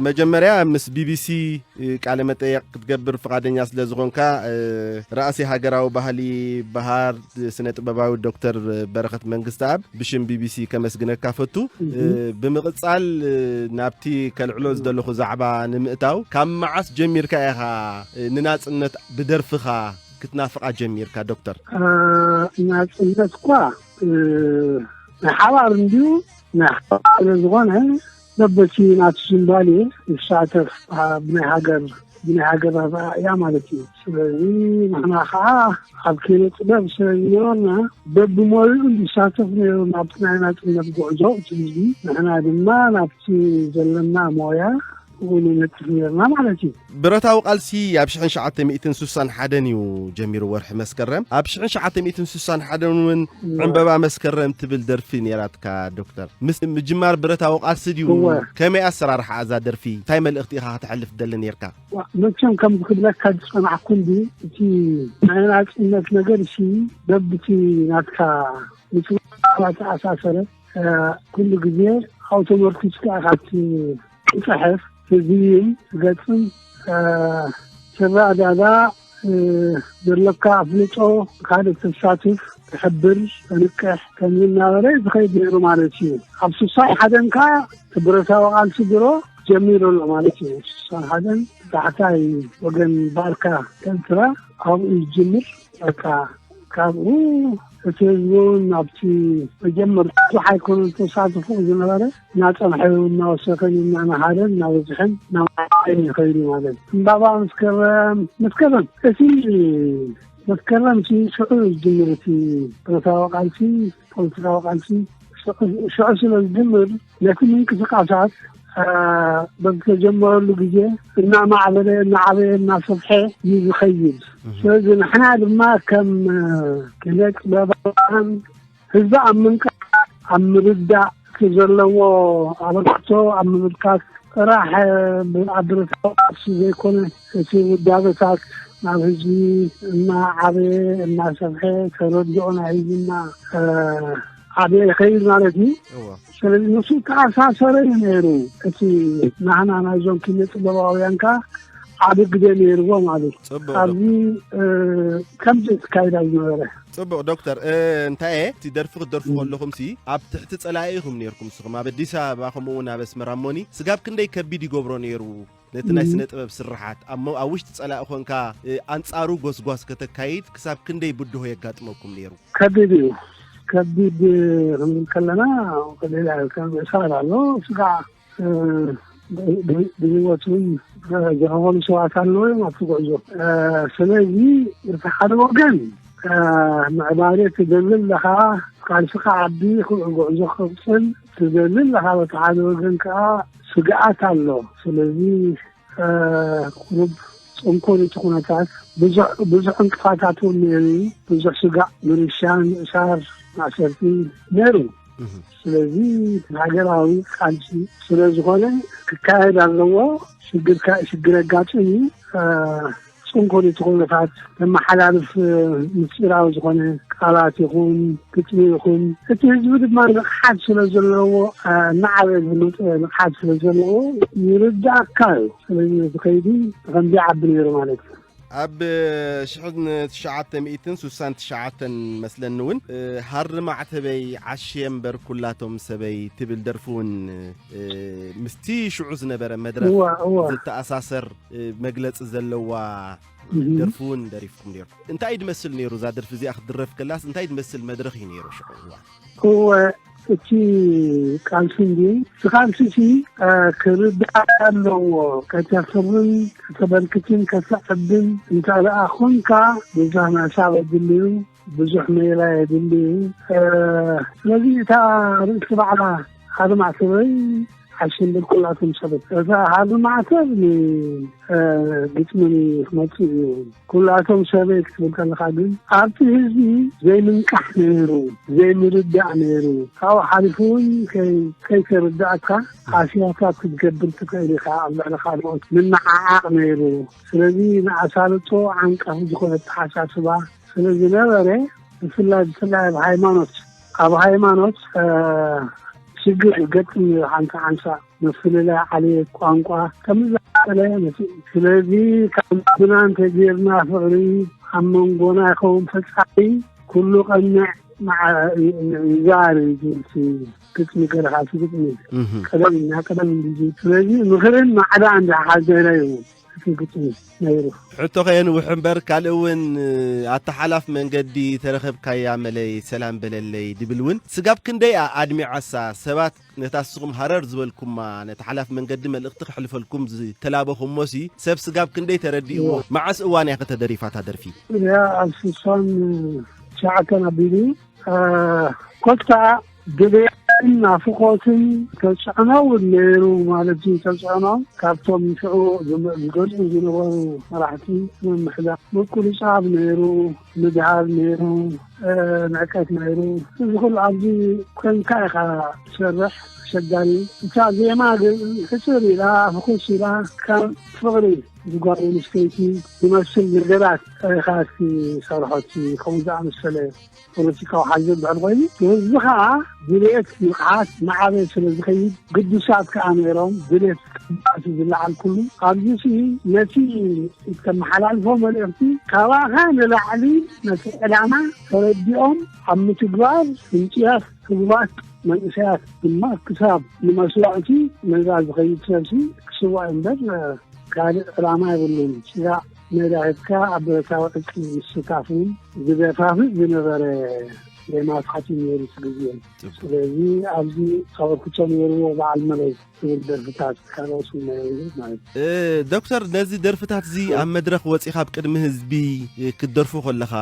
መጀመርያ ምስ ቢቢሲ ቃለ መጠየቅ ክትገብር ፍቓደኛ ስለ ዝኾንካ፣ ራእሲ ሃገራዊ ባህሊ በሃር ስነ ጥበባዊ ዶክተር በረኸት መንግስተኣብ ብሽም ቢቢሲ ከመስግነካ ፈቱ። ብምቕጻል ናብቲ ከልዕሎ ዝደለኹ ዛዕባ ንምእታው፣ ካብ መዓስ ጀሚርካ ኢኻ ንናጽነት ብደርፍኻ ክትናፍቓ ጀሚርካ ዶክተር? ናጽነት እኳ ናይ ሓባር እንድዩ፣ ናይ ሓባር ስለ ዝኾነ በበቲ ናቱ ዝምባል እየ ዝሳተፍ። ብናይ ሃገር ብናይ ሃገር ኣረኣእያ ማለት እዩ። ስለዚ ንሕና ከዓ ኣብ ኪነ ጥበብ ስለ ዝነበርና በብሞይኡ እንዲሳተፍ ነይሩ ናብቲ ናይ ናጽነት ጉዕዞ እቲ ህዝቢ። ንሕና ድማ ናብቲ ዘለና ሞያ እውን ነጥፍ ነርና ማለት እዩ። ብረታዊ ቃልሲ ኣብ ሽሕን ሸዓተ ሚእትን ስሳን ሓደን እዩ ጀሚሩ፣ ወርሒ መስከረም። ኣብ ሽሕን ሸዓተ ሚእትን ስሳን ሓደን እውን ዕምበባ መስከረም ትብል ደርፊ ነይራትካ ዶክተር። ምስ ምጅማር ብረታዊ ቃልሲ ድዩ? ከመይ ኣሰራርሓ እዛ ደርፊ? እንታይ መልእኽቲ ኢኻ ከተሕልፍ ደሊ ነርካ? መቸም ከም ዝክብለካ ዝጸናሕኩ እንዲ እቲ ናይ ናጽነት ነገር ሲ በብቲ ናትካ ምስ ተኣሳሰረ ኩሉ ግዜ ኣውቶመርቲስ ከኣ ካብቲ ትጽሕፍ ትዝይም ትገጥም ትረዳዳ ዘለካ ኣፍልጦ ካልእ ተሳትፍ ትሕብር ተንቅሕ ከምዚ እናበለ ዝኸይድ ነይሩ ማለት እዩ። ኣብ ስሳይ ሓደን ከኣ እቲ ብረታዊ ቃልሲ ድሮ ጀሚሩ ኣሎ ማለት እዩ። ስሳን ሓደን ታሕታይ ወገን ባርካ ከንትራ ኣብኡ ይጅምር። በቃ ካብኡ እቲ ህዝቢ እውን ኣብቲ መጀመርታ ብዙሕ ኣይኮነን ተሳትፎ ዝነበረ፣ እናፀንሐ እናወሰኸን እናናሃረን እናበዝሐን እናማዕበለን ይኸይድ ማለት እዩ። ዕምባባ መስከረም መስከረም እቲ መስከረም ሲ ሽዑ ዝጅምር እቲ ብረታዊ ቃልሲ ፖለቲካዊ ቃልሲ ሽዑ ስለ ዝጅምር ነቲ ምንቅስቃሳት በዝተጀመረሉ ግዜ እናማዕበለ እናዓበየ እናሰፍሐ እዩ ዝኸይድ። ስለዚ ንሕና ድማ ከም ኪነ ጥበባውያን ህዝቢ ኣብ ምንቃ ኣብ ምርዳእ እቲ ዘለዎ ኣበርክቶ ኣብ ምምልካት ጥራሕ ኣብ ብረታዊ ቃልሲ ዘይኮነ እቲ ውዳበታት ናብ ህዝቢ እናዓበየ እናሰፍሐ ተረድኦ ናይ ህዝቢ እና ዓብየ ይኸይድ ማለት እዩ። ስለዚ ንሱ ተኣሳሰረ እዩ ነይሩ። እቲ ናህና ናይዞም ኪነ ጥበባውያን ከ ዓብ ግደ ነይርዎ ማለት እዩ። ኣብዚ ከምዚ ትካይዳ ዝነበረ። ፅቡቅ ዶክተር፣ እንታይ እቲ ደርፊ ክትደርፉ ከለኹም ሲ ኣብ ትሕቲ ፀላኢ ኢኹም ነይርኩም ንስኹም ኣብ ኣዲስ ኣበባ ከምኡ እውን ኣብ ኣስመራ እሞኒ ስጋብ ክንደይ ከቢድ ይገብሮ ነይሩ? ነቲ ናይ ስነ ጥበብ ስርሓት ኣብ ውሽጢ ጸላኢ ኾንካ ኣንጻሩ ጎስጓስ ከተካይድ ክሳብ ክንደይ ብድሆ የጋጥመኩም ነይሩ? ከቢድ እዩ። ከቢድ ክንብል ከለና ሌላ ከም እሳት ኣሎ። ስጋዕ ብህይወት እውን ዝረኸበሉ ሰባት ኣለዉ እዮም ኣብቲ ጉዕዞ። ስለዚ እቲ ሓደ ወገን ምዕባለ ትደሊ ኣለኻ፣ ቃልስኻ ዓቢ፣ ጉዕዞ ክቕጽል ትደሊ ኣለኻ። በቲ ሓደ ወገን ከኣ ስግኣት ኣሎ። ስለዚ ቁሩብ ጽንኩር እቲ ኩነታት፣ ብዙሕ ዕንቅፋታት እውን ነይሩ እዩ። ብዙሕ ስጋዕ፣ ምርሻን፣ ምእሳር፣ ማእሰርቲ ነይሩ። ስለዚ ሃገራዊ ቃልሲ ስለ ዝኾነ ክካየድ ኣለዎ። ሽግር ኣጋጥም እዩ። ጽንኩር እቲ ኩነታት ተመሓላልፍ ምስጢራዊ ዝኾነ ቃላት ይኹን ግጥሚ ይኹን እቲ ህዝቢ ድማ ንቕሓት ስለ ዘለዎ እናዓበየ ዝመፀ ንቕሓት ስለ ዘለዎ ይርዳእካ እዩ። ስለዚ እዚ ከይዲ ብኸምዚ ይዓቢ ነይሩ ማለት እዩ። ኣብ ሽሕን ትሽዓተ ሚእትን ስሳን ትሽዓተን መስለኒ እውን ሃሪ ማዕተበይ ዓሽየ እምበር ኩላቶም ሰበይ ትብል ደርፊ እውን ምስቲ ሽዑ ዝነበረ መድረኽ ዝተኣሳሰር መግለፂ ዘለዋ ደርፊ እውን ደሪፍኩም ነይሩ። እንታይ ድመስል ነይሩ? እዛ ደርፊ እዚኣ ክትድረፍ ከላስ እንታይ ድመስል መድረኽ እዩ ነይሩ ሽዑ እዋን? እወ፣ እቲ ቃልሲ እንዲ እቲ ቃልሲ ሲ ክርዳእ ኣለዎ። ከተፍርን ከተበርክትን ከተዕብን እንተ ደኣ ኮንካ ብዙሕ ምዕሳብ የድልዩ፣ ብዙሕ ሜላ የድልዩ። ስለዚ እታ ርእሲ ባዕላ ሓደ ማዕተበይ ሓሽንብል ኩላቶም ሰበት እዛ ሃሉ ማዕተብ ንግጥምን ክመጽእ እዩ። ኩላቶም ሰበይ ክትብል ከለኻ ግን ኣብቲ ህዝቢ ዘይምንቃሕ ነይሩ፣ ዘይምርዳእ ነይሩ። ካብኡ ሓሊፉ እውን ከይተረዳእካ ሃስያታት ክትገብር ትኽእል ኢኻ። ኣብ ልዕሊ ካልኦት ምንዓዓቕ ነይሩ። ስለዚ ንኣሳልጦ ዓንቃፊ ዝኾነ ኣተሓሳስባ ስለ ዝነበረ፣ ብፍላይ ብፍላይ ኣብ ሃይማኖት ኣብ ሃይማኖት ሽግር ገጥም። ሓንሳ ሓንሳ ምፍልላይ ዓሌት፣ ቋንቋ ከምዝኣለ። ስለዚ ካብ ልብና እንተጌርና ፍቕሪ ኣብ መንጎና ይኸውን ፈጻሪ ኩሉ ቀንዕ ይዛር ዝብልቲ ግጥሚ ገለኻሲ ግጥሚ ቀደም ኢና ቀደም እንዲ። ስለዚ ምኽርን ማዕዳ እንዳ ሓዘረ እዩ እቲ ግጥሚ ነይሩ። ሕቶ ከየንውሕ እምበር ካልእ እውን ኣተሓላፍ መንገዲ ተረኸብካያ መለይ ሰላም በለለይ ድብል እውን ስጋብ ክንደይ ኣድሚዓሳ ሰባት ነታ እስኹም ሃረር ዝበልኩማ ነቲ ሓላፍ መንገዲ መልእኽቲ ክሕልፈልኩም ዝተላበኹሞሲ ሰብ ስጋብ ክንደይ ተረዲእዎ? መዓስ እዋን እያ ከተደሪፋታ ደርፊ? እያ ኣብ ስሳን ትሽዓተን ኣቢሉ ኮታ ድልየትን ናፍቆትን ተፅዕኖ እውን ነይሩ ማለት እዩ። ተፅዕኖ ካብቶም ሽዑ ዝገ- ዝገዝኡ ዝነበሩ መራሕቲ ምምሕዳር ምቁርፃብ ነይሩ፣ ምድሃብ ነይሩ፣ ንዕቀት ነይሩ። እዚ ኩሉ ኣብዚ ኮንካ ኢኻ ትሰርሕ። ኣሸጋሪ እታ ዜማ ግን ሕፅር ኢላ ፍኹስ ኢላ ካብ ፍቕሪ ዝጓል ኣንስተይቲ ዝመስል ነገራት ኢኻ ትሰርሖ። ከምኡ ዝኣመሰለ ፖለቲካዊ ሓይሊ ድሕር ኮይኑ፣ ህዝቢ ከዓ ድልየት ንቕሓት እናዓበየ ስለ ዝኸይድ፣ ግዱሳት ከዓ ነይሮም ድልየት ክባእሲ ዝለዓል ኩሉ። ኣብዚ ሲ ነቲ እተመሓላልፎ መልእኽቲ ካባኻ ንላዕሊ ነቲ ዕላማ ተረዲኦም ኣብ ምትግባር ህንፅያት ህቡባት መንእሰያት ድማ ክሳብ ንመስዋእቲ ነዛ ዝኸይድ ሰብሲ ክስዋእ እምበር ካልእ ዕላማ የብሉን። ስጋዕ ሜዳ ሂብካ ኣብ ብረታዊ ዕጥቂ ምስታፍ እውን ዝደፋፍእ ዝነበረ ዜማታት እዩ ነይሩ እቲ ግዜ። ጽቡቕ። ስለዚ ኣብዚ ኣበርክቶ ነይርዎ በዓል መለይ ዝብል ደርፍታት ካልኦት እውን ነይሩ ማለት እዩ። እ፣ ዶክተር፣ ነዚ ደርፍታት እዚ ኣብ መድረኽ ወጺኻ ኣብ ቅድሚ ህዝቢ፣ እ፣ ክትደርፎ ከለኻ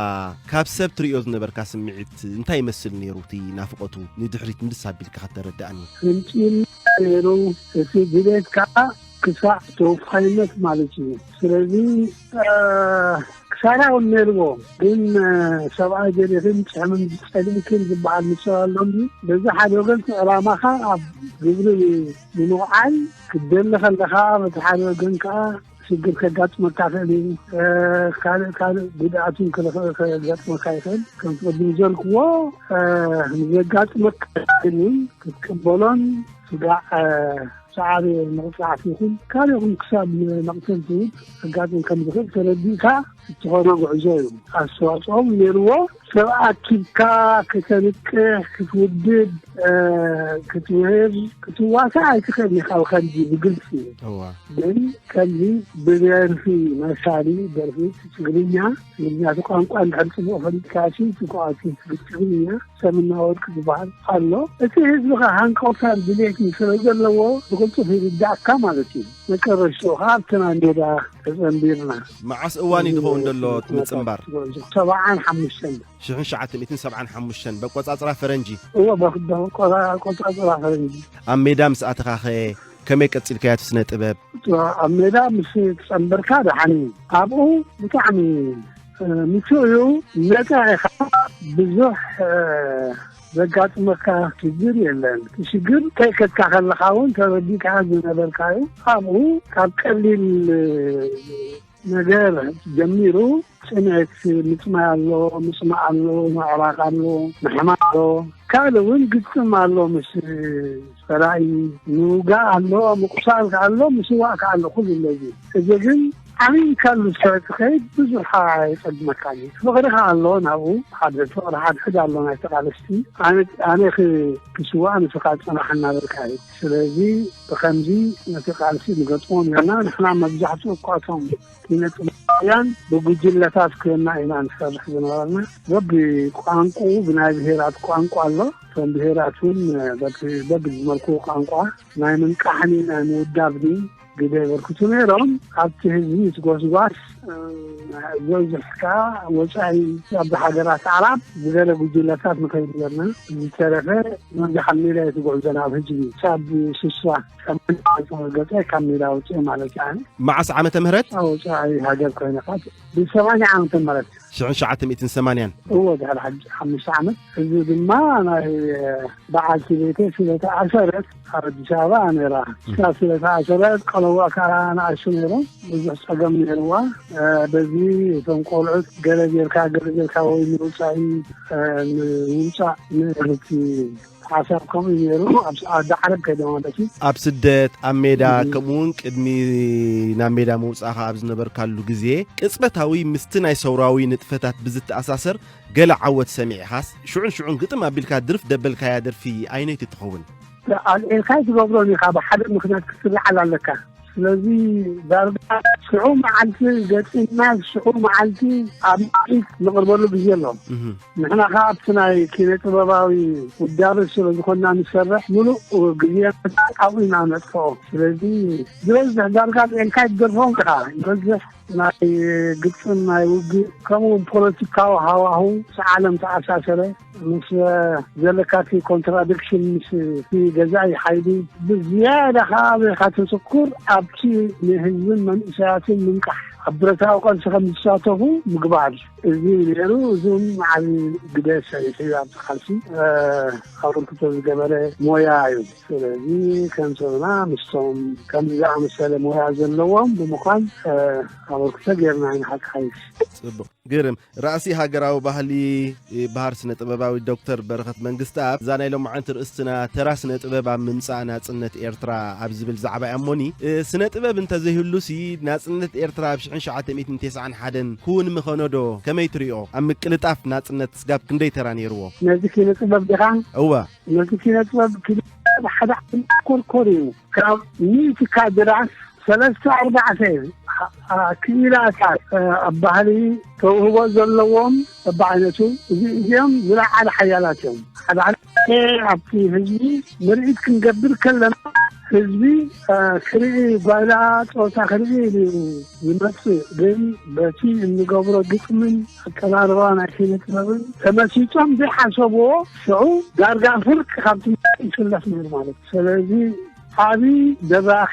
ካብ ሰብ ትርእዮ ዝነበርካ ስምዒት እንታይ ይመስል ነይሩ? እቲ ናፍቖቱ ንድሕሪት ምልስ ኣቢልካ ከተረድኣኒ። ህንጢል ነይሩ። እቲ ድሌት ከዓ ክሳዕ ተወፋይነት ማለት እዩ። ስለዚ እ፣ ክሳራ እውን ነይርዎ። ግን እ፣ ሰብኣይ ገዲፍን ጭሕምን ጸሊእክን ዝበሃል ምሰል ኣሎ እንዲ፣ በዚ ሓደ ወገን ዕላማኻ ኣብ ግብሪ ንምውዓል ክትደሊ ከለኻ፣ በቲ ሓደ ወገን ከዓ ሽግር ከጋጥመካ ይኽእል እዩ። እ፣ ካልእ ካልእ ጉድኣትን ክልኽ- ከጋጥመካ ይኽእል። ከምቲ ቅድም ዘልክዎ እ፣ ንዘጋጥመካ ግን ክትቅበሎን ስጋዕ እ፣ ዝዓበየ መቕጻዕቲ ይኹን ካልእ ይኹን ክሳብ መቕተል ትውት ከጋጥም ከም ዝኽእል ተረዲእካ እትኾኖ ጉዕዞ እዩ። ኣስተዋጽኦም ነይርዎ። ሰብ ኣኪብካ ክተንቅሕ፣ ክትውድድ፣ እ፣ ክትውህብ፣ ክትዋሳእ ኣይትኽእል ኢኻ። ከምዚ ብግልፂ እዋ። ግን ከምዚ ብደርፊ መሳሊ ደርፊ ትግርኛ፣ ትግርኛ እቲ ቋንቋ እንድሕር ጽቡቕ ፈሊጥካ ሲ፣ ጽቡቕ ኣርቲስት ትግርኛ ሰምና ወርቅ ዝበሃል ኣሎ። እቲ ህዝቢ ኸ ሃንቀውታን ድሌትን ስለ ዘለዎ ብቕልጡፍ ይርዳእካ ማለት እዩ። መጨረሽትኡ ኸዓ ኣብትና ሜዳ ተጸንቢርና። መዓስ እዋን እዩ ዝኸውን ዘሎ እቲ ምጽንባር? ሰብዓን ሓሙሽተን። ሽሕን ትሽዓተ ሚእትን ሰብዓን ሓሙሽተን በቆጻጽራ ፈረንጂ። እዎ፣ በ-፣ በ-፣ ቆጻ-፣ ቆጻጽራ ፈረንጂ። ኣብ ሜዳ ምስ ኣተኻኸ ከመይ ቀጺልካዮ እቲ ስነ ጥበብ? ኣብ ሜዳ ምስ ተጸንበርካ ደሓን እዩ። ኣብኡ ብጣዕሚ፣ እ፣ ምቹእ እዩ። ነጻ ኢኻ። ብዙሕ፣ እ፣ ዘጋጥመካ ሽግር የለን። እቲ ሽግር ከይከድካ ከለኻ እውን ተረዲእካ ዝነበርካ እዩ። ኣብኡ ካብ ቀሊል፣ እ፣ ነገር ጀሚሩ ጽንዕት ምጽማይ ኣሎ፣ ምጽማእ ኣሎ፣ ምዕራቕ ኣሎ፣ ምሕማቕ ኣሎ። ካልእ እውን ግጥም ኣሎ ምስ ጸላኢ፣ ምውጋእ ኣሎ፣ ምቁሳል ከኣ ኣሎ፣ ምስዋእ ከኣ ኣሎ፣ ኩሉ ኣሎ። እዚ፣ እዚ ግን ዓብይ ኢልካሉ ስለ ትኸይድ ብዙሕ ኣይጸግመካን እዩ። ፍቕሪ ከኣ ኣሎ ናብኡ፣ ሓደ ፍቕሪ ሓድሕድ ኣሎ ናይ ተቓለስቲ። ኣነ፣ ኣነ ክ-፣ ክስዋእ ንስኻ ጽናሕ እናበልካ እዩ። ስለዚ ብኸምዚ ነቲ ቃልሲ ንገጥሞ ኔርና፣ ንሕና መብዛሕትኡ እኳ እቶም ኪነ ጥበባውያን ብጉጅለታት ኮይንና ኢና ንሰርሕ ዝነበርና። በቢ ቋንቋኡ ብናይ ብሄራት ቋንቋ ኣሎ። እቶም ብሄራት እውን በቢ፣ በቢ ዝመልክዎ ቋንቋ ናይ ምንቃሕኒ ናይ ምውዳብኒ ግደ የበርክቱ ነይሮም። ኣብቲ ህዝቢ እቲ ጎስጓስ፣ እ፣ ዝበዝሕ ከኣ ወጻኢ ኣብ ሃገራት ኣዕራብ ዝገለ ጉጅለታት ንኸይድ ኔርና። ዝተረፈ መብዛሕትኡ ሜዳ እዩ እቲ ጉዕዞ ናብ ህዝቢ። ክሳብ ስሳ ካብ ገጠር ካብ ሜዳ ውፅእ ማለት እዩ። መዓስ ዓመተ ምህረት? ኣብ ወፃኢ ሃገር ኮይነ ካብ ብሰማንያ ዓመተ ምህረት። ሽሕን ሸዓተ ሚእትን ሰማንያን። እዎ፣ ድሕሪ ሓጅ ሓሙሽተ ዓመት። እዚ ድማ ናይ በዓልቲ ቤተይ ስለ ተኣሰረት ኣብ ኣዲስ ኣበባ እያ ነይራ። እሳ ስለ ተኣሰረት፣ ቆለዋ ከዓ ንኣሽቱ ነይሮም፣ ብዙሕ ጸገም ነይርዋ። እ፣ በዚ እቶም ቆልዑት ገለ ጌርካ፣ ገለ ጌርካ ወይ ንውጻኢ፣ እ፣ ንውጻእ ንእርቲ ሓሳብ ከምኡ እዩ ነይሩ። ኣብ ዓዲ ዓረብ ከይደ ማለት እዩ። ኣብ ስደት፣ ኣብ ሜዳ፣ ከምኡ እውን ቅድሚ ናብ ሜዳ ምውጻእኻ ኣብ ዝነበርካሉ ግዜ፣ ቅጽበታዊ ምስቲ ናይ ሰውራዊ ንጥፈታት ብዝተኣሳሰር ገለ ዓወት ሰሚዕኻስ፣ ሽዑን ሽዑን ግጥም ኣቢልካ ድርፍ ደበልካያ ደርፊ ኣይነይቲ ትኸውን? ኣልዒልካ ኣይትገብሮን ኢኻ፣ ብሓደ ምኽንያት ክትልዓል ኣለካ። ስለዚ ዳርጋ ሽዑ መዓልቲ ገጢምና፣ ሽዑ መዓልቲ ኣብ ምርኢት ንቕርበሉ ግዜ ኣሎ። እህ። ንሕና ኸዓ ኣብቲ ናይ ኪነ ጥበባዊ ውዳበ ስለ ዝኾንና ንሰርሕ፣ ምሉእ ግዜ ኣብኡ ኢና ነጥፍኦ። ስለዚ ዝበዝሕ ዳርጋ ኣልዒልካ ኣይትደርፎም ኢኻ። ዝበዝሕ ናይ ግጥም፣ ናይ ውግእ፣ ከምኡውን ፖለቲካዊ ሃዋሁ ምስ ዓለም ተኣሳሰረ፣ ምስ ዘለካ እቲ ኮንትራዲክሽን ምስ እቲ ገዛኢ ሓይሊ፣ ብዝያዳ ከዓ ኣበይካ ተትኩር፣ ኣብቲ ንህዝብን መንእሰያትን ምንቃሕ፣ ኣብ ብረታዊ ቃልሲ ከም ዝሳተፉ ምግባር። እዚ ነይሩ። እዚ እውን ዓቢ ግደ ሰሪሑ እዩ ኣብዚ ቃልሲ። እ፣ ኣበርክቶ ዝገበረ ሞያ እዩ። ስለዚ ከም ሰብና ምስቶም ከምዚ ዝኣመሰለ ሞያ ዘለዎም ብምዃን፣ እ፣ ኣበርክቶ ጌርና ኢና። ሓቂ ሓይሽ። ጽቡቕ። ግርም። ራእሲ ሃገራዊ ባህሊ፣ እ፣ በሃር ስነ ጥበባዊ ዶክተር በረኸት መንግስተኣብ፣ እዛ ናይ ሎማዓንቲ ርእስትና ተራ ስነ ጥበብ ኣብ ምምጻእ ናጽነት ኤርትራ ኣብ ዝብል ዛዕባ እያ እሞኒ፣ እ፣ ስነ ጥበብ እንተዘይህሉሲ ናጽነት ኤርትራ ኣብ ሽሕን ሸዓተ ሚእትን ተስዓን ሓደን ክውን ምኸኖ ዶ? ከመይ ትሪኦ? ኣብ ምቅልጣፍ ናጽነት ስጋብ ክንደይ ተራ ነይርዎ? ነዚ ኪነ ጥበብ ዲኻ? እወ። ነዚ ኪነ ጥበብ፣ ኪነ ጥበብ ሓደ ዓይነት ኮርኮር እዩ። ካብ ሚእቲ ካድራት ሰለስተ ኣርባዕተ ኣ-፣ ኣ-፣ ክኢላታት፣ እ፣ ኣብ ባህሊ ተውህቦ ዘለዎም በብዓይነቱ፣ እዚ፣ እዚኦም ዝለዓለ ሓያላት እዮም። ሓደ ሓደ ኣብቲ ህዝቢ ምርኢት ክንገብር ከለና፣ ህዝቢ፣ እ፣ ክርኢ፣ ጓይላ ጸወታ ክርኢ ኢሉ እዩ ዝመጽእ። ግን በቲ እንገብሮ ግጥምን ኣቀራርባ ናይ ኪነ ጥበብን ተመሲጦም ዘይሓሰብዎ፣ ሽዑ ዳርጋ ፍርቂ ካብቲ ምርኢት ይስለፍ ነይሩ ማለት እዩ። ስለዚ ዓቢ ደራኺ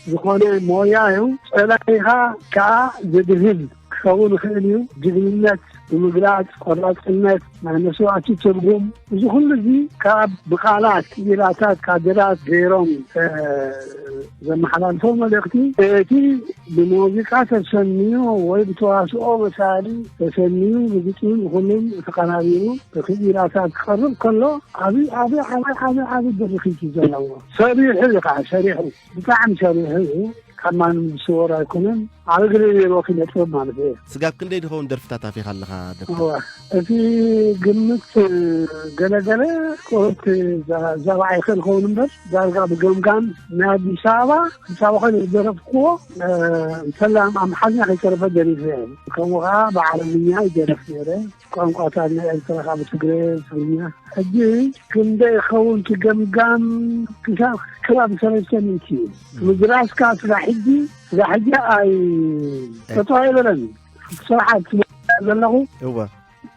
ዝኾነ ሞያ እዩ። ጸላኢኻ ከኣ ዘድህል ክኸውን ይኽእል እዩ። ጅግንነት ብምግላጽ፣ ቆራጽነት፣ ናይ መስዋእቲ ትርጉም፣ እዚ ኩሉ እዚ ካብ ብቓላት ክኢላታት ካድራት ገይሮም፣ እ፣ ዘመሓላልፎ መልእኽቲ፣ እቲ ብሙዚቃ ተሰንዩ ወይ ብተዋስኦ መሳሊ ተሰንዩ፣ ብግጥሚ ብኹሉም ተቐናቢሩ ብክኢላታት ክቐርብ ከሎ፣ ዓቢ፣ ዓቢ፣ ዓቢ፣ ዓቢ፣ ዓቢ ብርኺት እዩ ዘለዎ። ሰሪሑ እዩ ከዓ፣ ሰሪሑ። ብጣዕሚ ሰሪሑ እዩ። ካብ ማንም ዝስወር ኣይኮነን። ዓቢ ግደ ነይርዎ ኪነ ጥበብ ማለት እዩ። ስጋብ ክንደይ ዝኸውን ደርፍታት ኣፊኻ ኣለኻ ዶክተር? እወ፣ እቲ ግምት ገለገለ ቁሩብ ዛ-፣ ዛባ ኣይኽእል ክኸውን እምበር፣ ዳርጋ ብገምጋም ናይ ኣዲስ ኣበባ፣ ኣዲስ ኣበባ ኮይነ ዝደረፍክዎ፣ እ፣ እንተላ ኣምሓርኛ ከይተረፈ ደሪፈ እየ። ከምኡ ከዓ ብዓረብኛ ይደረፍ ነይረ። ቋንቋታት ናይ ኤርትራ ካብ ትግረ፣ ትግርኛ። ሕጂ ክንደይ ይኸውን እቲ ገምጋም? ክሳብ ከባቢ ሰለስተ ሚእቲ እዩ። ምድራስካ ስራሕ ሕጂ፣ ስራሕ ሕጂ ኣይ-፣ ጠጠው ኣይበለን። ስራሕ ዘለኹ እወ።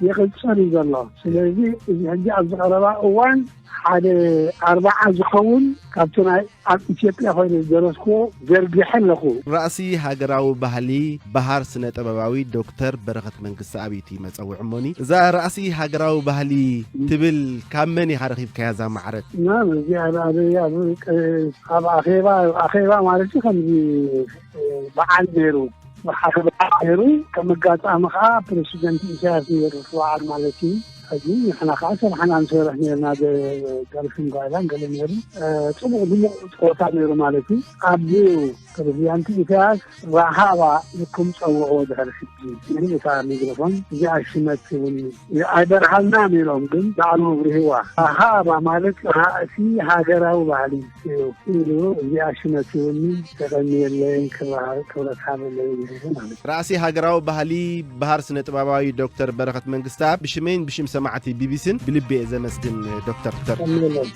ይቕጽል እዩ ዘሎ። ስለዚ እዚ ሕጂ ኣብዚ ቀረባ እዋን ሓደ ኣርባዓ ዝኸውን ካብቲ ናይ ኣብ ኢትዮጵያ ኮይኑ ዝደረስክዎ ዘርጊሐ ኣለኹ። ራእሲ ሃገራዊ ባህሊ በሃር ስነ ጥበባዊ ዶክተር በረኸት መንግስተኣብ እዩ እቲ መጸውዒ እሞኒ። እዛ ራእሲ ሃገራዊ ባህሊ ትብል ካብ መን ኢኻ ረኺብካያ እዛ ማዕረግ? እና በዚ ኣብ፣ ኣብ፣ ኣብ፣ ኣብ ኣኼባ፣ ኣኼባ ማለት እዩ ከምዚ በዓል ነይሩ። ሓደ በዓል ነይሩ። ከም ኣጋጣሚ ከዓ ፕሬዚደንት ኢሳያስ ነይሩ እቲ በዓል ማለት እዩ። ሕጂ ንሕና ከዓ ሰራሕና ንሰርሕ ነርና፣ ደ-፣ ደርፍን ጓይላን ገለ ነይሩ። እ፣ ጽቡቕ ድሙቕ ጸወታ ነይሩ ማለት እዩ። ኣብዚ ፕሬዚዳንት ኢሳያስ ራሃባ ኢልኩም ጸውዕዎ ድሕሪ ሕጂ። ይህብ እታ ሚክሮፎን እዚኣ ሽመት ትብልኒ። ኣይበርሃልናን ኢሎም ግን ባዕሉ ኣብሪህዋ። ራሃባ ማለት ራእሲ ሃገራዊ ባህሊ እዩ ኢሉ እዚኣ ሽመት ትብልኒ። ተቐንየለይን ክብራ-፣ ክብረት ሃበለይን ይህብ ማለት እዩ። ራእሲ ሃገራዊ ባህሊ በሃር ስነ ጥበባዊ ዶክተር በረኸት መንግስተኣብ፣ ብሽመይን ብሽም ሰማዕቲ ቢቢሲን ብልቢ እየ ዘመስግን ዶክተር። ተቐንየለይ።